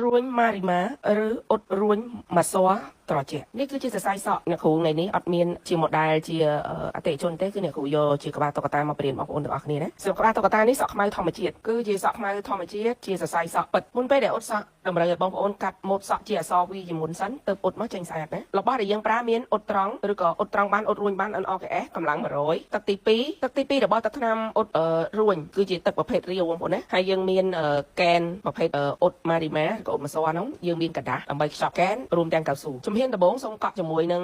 រួញម៉ារីម៉ាឬអ៊ុតរួញម៉ាស័រត្រជាក់នេះគឺជាសរសៃសក់អ្នកគ្រូថ្ងៃនេះអត់មានជា model ជាអតិថិជនទេគឺអ្នកគ្រូយកជាក្បាលតុក្កតាមកបរៀនបងប្អូនទាំងអស់គ្នាណាសម្រាប់ក្បាលតុក្កតានេះសក់ខ្មៅធម្មជាតិគឺជាសក់ខ្មៅធម្មជាតិជាសរសៃសក់ពិតមុនពេលដែលអ៊ុតសក់តម្រូវឲ្យបងប្អូនកាត់ម៉ូតសក់ជាអក្សរ V ជាមុនសិនទើបអ៊ុតមកចេញស្អាតណារបស់ដែលយើងប្រើមានអ៊ុតត្រង់ឬក៏អ៊ុតត្រង់បានអ៊ុតរួញបាន NRKS កម្លាំង100ទឹកទី2ទឹកទី2របស់ទឹកថ្នាំអ៊ុតរួញគឺជាទឹកប្រភេទរាវបងប្អូនណាហើយយើងមានកែនប្រភេទអ៊ុតម៉ារីម៉ាឬក៏អ៊ុតម៉ាស័រហ្នឹងយើងមានក្រដាសដើម្បីខ្ចប់កែនរួមទាំងកៅស៊ូជំហានដំបូងសូមកក់ជាមួយនឹង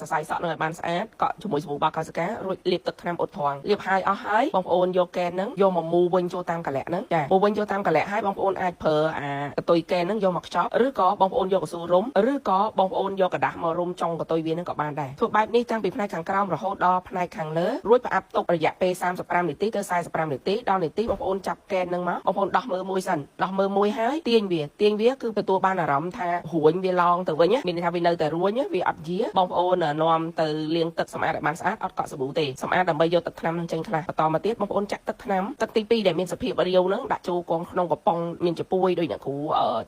សរសៃសក់នឹងឲ្យបានស្អាតកក់ជាមួយសាប៊ូបាកោសិការួចលាបទឹកថ្នាំអ៊ុតត្រង់លាបហើយអស់ហើយបងប្អូនយកកែនហ្នឹងយកមកមូវិញចូលតាមកលៈហ្នឹងចាមូវិញចូលតាមកលៈហើយបងប្អូនអាចប្រើអាកតុយកែនហ្នឹងយកមកខ្ចប់ឬក៏បងប្អូនយកកស៊ូរុំឬក៏បងប្អូនយកក្រដាសមករុំចុងកតុយវាហ្នឹងក៏បានដែរធ្វើបែបនេះតាំងពីផ្នែកខាងក្រោមរហូតដល់ផ្នែកខាងលើរួចផ្អាប់ទុករយៈពេល35នាទីទៅ45នាទីដល់នាទីបងប្អូនចាប់កែនហ្នឹងមកបងប្អូនដោះមើលមួយសិនដោះមើលមួយហើយទាញវាទាញវាគឺទទួលបានអារម្មណ៍ថារួញវាឡងទៅវិញមានន័យថាវានៅតែរួញវាអត់យាបងប្អូននាំទៅលាងទឹកសម្អាតឲ្យបានស្អាតអត់កក់សាប៊ូទេសម្អាតដើម្បីយកទឹកថ្នាំនឹងចេញខ្លះបន្តមកទៀតបងប្អូនចាក់ទឹកថ្នាំទឹកទី2ដែលមានសភាពរាវហ្នឹងដាក់ចូលកងក្នុងកំប៉ុងមានចំពួយដូចអ្នកគ្រូ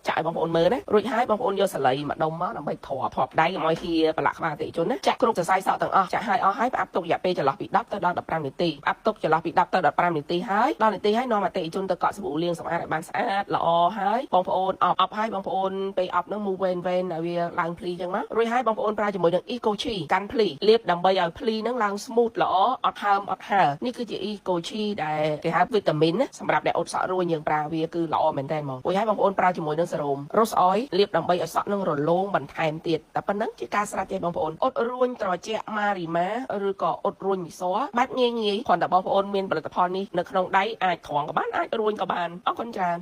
ចាក់ឲ្យបងប្អូនមើលណារួចហើយបងប្អូនយកសាលីមកដុំមកដើម្បីទ្រាប់ទ្រាប់ដៃកុំឲ្យហៀប្រឡាក់ក្បាលអតិថិជនណាចាក់គ្រប់សរសៃសក់ទាំងអស់ចាក់ឲ្យអស់ហើយផ្អាប់ទុករយៈពេលចន្លោះពី10ទៅដល់15នាទីផ្អាប់ទុកចន្លោះពី10ទៅ15នាទីហើយដល់នាទីហើយនាំអតិថិជនទៅកក់សាប៊ូលាងសម្អាតឲ្យបានស្អាតល្អហើយបងប្អូនអប់អប់ហើយបងប្អូនពេលអប់ហ្នឹងមូវែនវែនឲ្យវាឡើងភ្លីចឹងមករួចហើយបងប្អូនប្រើជាមួយនឹង Eco Chi កាន់ភ្លីលាបដើម្បីឲ្យភ្លីហ្នឹងឡើង smooth ល្អអត់ហើមអត់ហើនេះគឺជា Eco Chi ដែលគេហៅវីតាមីនណាសម្រាប់អ្នកអ៊ុតសក់រួញយើងប្រើវាគឺល្អមែនតើហ្មងរួចហើយបងប្អូនប្រើជាមួយនឹងសេរ៉ូម Rose Oil លាបដើម្បីឲ្យសក់នឹងរលោងបន្ថែមទៀតតែប៉ុណ្ណឹងជាការស្រេចទេបងប្អូនអ៊ុតរួញត្រជាក់ម៉ារីម៉ាឬក៏អ៊ុតរួញមីសបែបងាយងាយគ្រាន់តែបងប្អូនមានផលិតផលនេះនៅក្នុងដៃអាចត្រង់ក៏បានអាចរួញក៏បានអរគុណច្រើន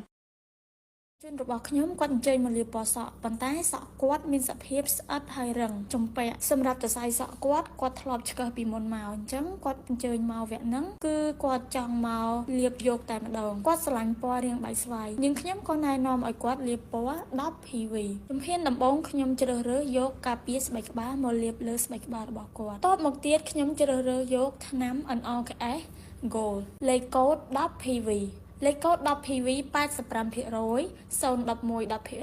ជនរបស់ខ្ញុំគាត់អញ្ជើញមកលាបពណ៌សក់ប៉ុន្តែសក់គាត់មានសភាពស្អិតហើយរឹងជំពាក់សម្រាប់សរសៃសក់គាត់គាត់ធ្លាប់ឆ្កឹះពីមុនមកអញ្ចឹងគាត់អញ្ជើញមកវគ្គហ្នឹងគឺគាត់ចង់មកលាបយកតែម្ដងគាត់ស្រឡាញ់ពណ៌រាងបែកស្វាយនាងខ្ញុំក៏ណែនាំឲ្យគាត់លាបពណ៌10 PV ជំហានដំបូងខ្ញុំជ្រើសរើសយកការពារស្បែកក្បាលមកលាបលើស្បែកក្បាលរបស់គាត់តបមកទៀតខ្ញុំជ្រើសរើសយកថ្នាំ NRKS Gold លេខកូដ10 PV លេខកូដ 10PV 85% 011 10%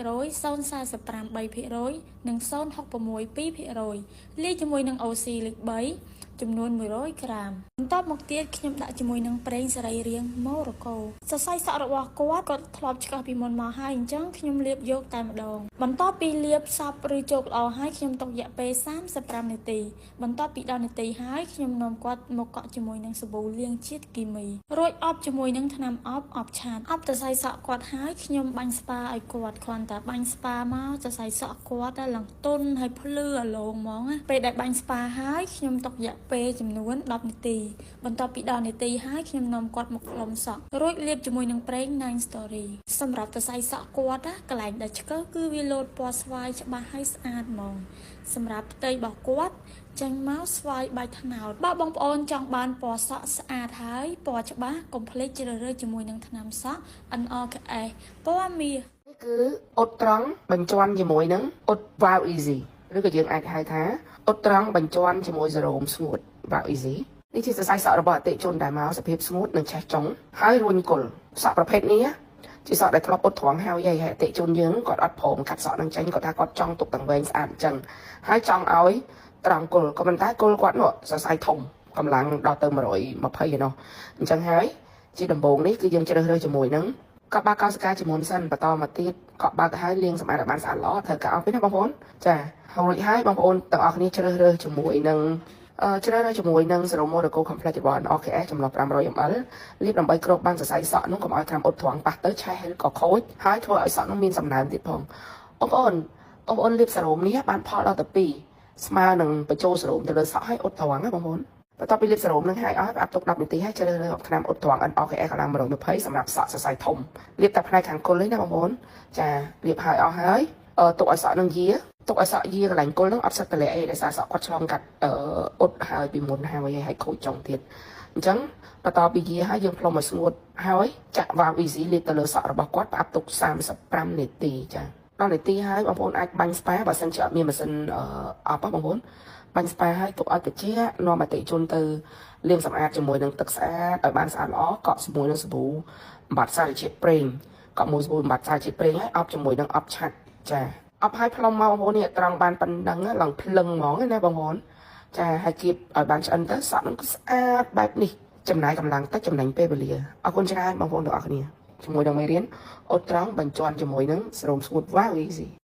045 3%និង066 2%លាយជាមួយនឹង OC លេខ3ចំនួន100ក្រាមបន្ទាប់មកទៀតខ្ញុំដាក់ជាមួយនឹងប្រេងសរីរាង្គម៉ូរ៉ូកូសរសៃសក់របស់គាត់គាត់ធ្លាប់ឆ្កឹះពីមុនមកហើយអញ្ចឹងខ្ញុំលាបយកតែម្ដងបន្ទាប់ពីលាបសពឬជោគល្អហើយខ្ញុំទុករយៈពេល35នាទីបន្ទាប់ពី10នាទីហើយខ្ញុំនាំគាត់មកកក់ជាមួយនឹងសាប៊ូលាងជាតិគីមីរួចអប់ជាមួយនឹងថ្នាំអប់អប់ឆាតអប់សរសៃសក់គាត់ហើយខ្ញុំបាញ់ស្ប៉ាឲ្យគាត់គ្រាន់តែបាញ់ស្ប៉ាមកសរសៃសក់គាត់ឡើងទន់ហើយភ្លឺអាឡងហ្មងណាពេលដែលបាញ់ស្ប៉ាហើយខ្ញុំទុករយៈពេលចំនួន10នាទីបន្ទាប់ពី10នាទីហើយខ្ញុំនាំគាត់មកផ្លុំសក់រួចលាបជាមួយនឹងប្រេង Nine Story សម្រាប់សរសៃសក់គាត់ណាកន្លែងដែលឆ្កឹះគឺវាលោតពណ៌ស្វាយច្បាស់ហើយស្អាតហ្មងសម្រាប់ផ្ទៃរបស់គាត់ចេញមកស្វាយបែកថ្នោតបើបងប្អូនចង់បានពណ៌សក់ស្អាតហើយពណ៌ច្បាស់កុំភ្លេចជ្រើសរើសជាមួយនឹងថ្នាំសក់ NRKS ពណ៌មាស នេះគឺអ៊ុតត្រង់បញ្ជាន់ជាមួយនឹងអ៊ុត Wow Easy ឬក៏យើងអាចហៅថាអ៊ុតត្រង់បញ្ជាន់ជាមួយសេរ៉ូមស្ងួត Wow Easy នេះជាសរសៃសក់របស់អតិថិជនដែលមកសភាពស្ងួតនិងឆេះចុងហើយរួញគល់សក់ប្រភេទនេះជាសក់ដែលធ្លាប់អ៊ុតត្រង់ហើយហើយអតិថិជនយើងគាត់អត់ព្រមកាត់សក់នឹងចេញគាត់ថាគាត់ចង់ទុកទាំងវែងស្អាតអញ្ចឹងហើយចង់ឲ្យត្រង់គល់ក៏ប៉ុន្តែគល់គាត់នោះសរសៃធំកម្លាំងដល់ទៅ120ឯណោះអញ្ចឹងហើយជាដំបូងនេះគឺយើងជ្រើសរើសជាមួយនឹងកក់បើកកោសិកាជាមុនសិនបន្តមកទៀតកក់បើកឲ្យលាងសម្អាតឲ្យបានស្អាតល្អត្រូវការអស់ពីណាបងប្អូនចាហើយរួចហើយបងប្អូនទាំងអស់គ្នាជ្រើសរើសជាមួយនឹងជ្រើសរើសជាមួយនឹងសេរ៉ូម Miracle Complex របស់ OKS ចំណុះ500 ml លាបដើម្បីគ្របបានសរសៃសក់នោះកុំឲ្យថ្នាំអ៊ុតត្រង់ប៉ះទៅឆេះឬក៏ខូចហើយធ្វើឲ្យសក់នោះមានសំណើមទៀតផងបងប្អូនបងប្អូនលាបសេរ៉ូមនេះបានផលដល់ទៅ2ស្មើនឹងបញ្ចូលសេរ៉ូមទៅលើសក់ហើយអ៊ុតត្រង់ណាបងប្អូនបន្ទាប់ពីលាបសេរ៉ូមនឹងហើយអស់ផ្អាប់ទុក10នាទីហើយជ្រើសរើសថ្នាំអ៊ុតត្រង់ NRKS កម្លាំង120សម្រាប់សក់សរសៃធំលាបតែផ្នែកខាងគល់ទេណាបងប្អូនចាលាបហើយអស់ហើយទុកឲ្យសក់នឹងយាទុកឲ្យសក់យាកន្លែងគល់នឹងអត់សិតតលាក់អីដោយសារសក់គាត់ឆ្លងកាត់អឺអ៊ុតហើយពីមុនហើយហើយខូចចុងទៀតអញ្ចឹងបន្តពីយាហើយយើងផ្លុំឲ្យស្ងួតហើយចាក់ Wow Easy លាបទៅលើសក់របស់គាត់ផ្អាប់ទុក35នាទីចាដល់នាទីហើយបងប្អូនអាចបាញ់ស្ប៉ាបើសិនជាអត់មានម៉ាស៊ីនអប់បងប្អូនបាញ់ស្ប៉ាហើយទុកឲ្យត្រជាក់នាំអតិថិជនទៅលាងសម្អាតជាមួយនឹងទឹកស្អាតឲ្យបានស្អាតល្អកក់ជាមួយនឹងសាប៊ូបំបាត់សារជាតិប្រេង កក់មួយសាប៊ូបំបត្តិសារជាតិប្រេងហើយអប់ជាមួយនឹងអប់ឆាត់ចាអប់ឲ្យផ្លុំមកបងប្អូននេះត្រង់បានប៉ុណ្ណឹងឡើងភ្លឹងហ្មងណាបងប្អូនចាហើយគៀបឲ្យបានឆ្អិនទៅសក់នឹងស្អាតបែបនេះចំណាយកម្លាំងតិចចំណេញពេលវេលាអរគុណច្រើនបងប្អូនទាំងអស់គ្នាជាមួយនឹងមេរៀនអត់ត្រង់បញ្ជាន់ជាមួយនឹងសរោមស្ងួត Wow Easy។